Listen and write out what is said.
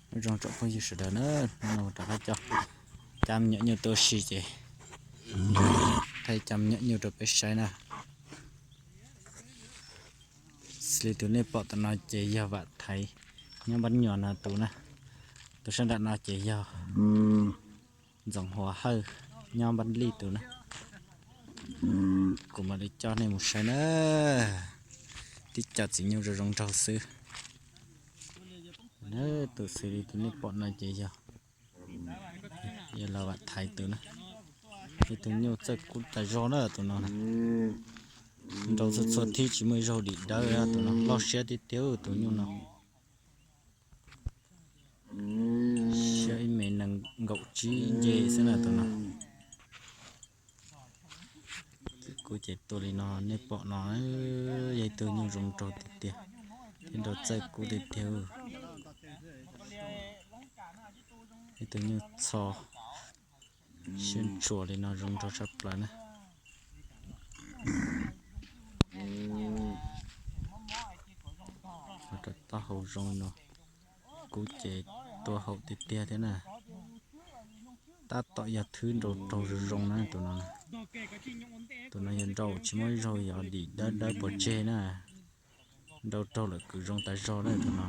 Nyob zoo tsoom phooj ywg sawv daws na, hnub no rov qab coj cab me nyuam nyuj tuaj ua si ces thaij cab me nyuam nyuj rau peb saib na. Xws li tus nej pom tom no ces yog Vam Thaiv nyob Npab Nyuas no tus na. Tus sab nram no ces yog Ntxoov Huas Hawj nyob Npab Lij tus na. Kuv mam li coj nej mus saib na. Tib co txiv nyuj zoo zoo nraug xwb. Tus xws li tus nej pom no ces yog, yog los Vam Thaiv tus na. Ib tug nyuj txawj kub tas zog na tus no. Nrau txhua txhua thib tsis muaj ib zaug dim dawb tus no, loj siab tiag tiag tus nyuj no. Siab ib mev nees nkaum tsib nce xwb na tus no. Txiv kub ces tuaj li no nej pom no, yog ib tug nyuj zoo nraug tiag tiag, thiab nrau txawj kub tiag tiag. Ib tug nyuj txho siab ntshua li no zoo nraug tshaj plaws na. Rau taub hau zoo no, kub ces tua haum tiag tiag thiab na. Tab tom yog thwb nrau raug zoo zoo na tus no. Tus no yog nrau tsis muaj ib zaug yog dim dawb dawb pov tseg na. Nrau raug lawm kwv zoo tas zog na tus no.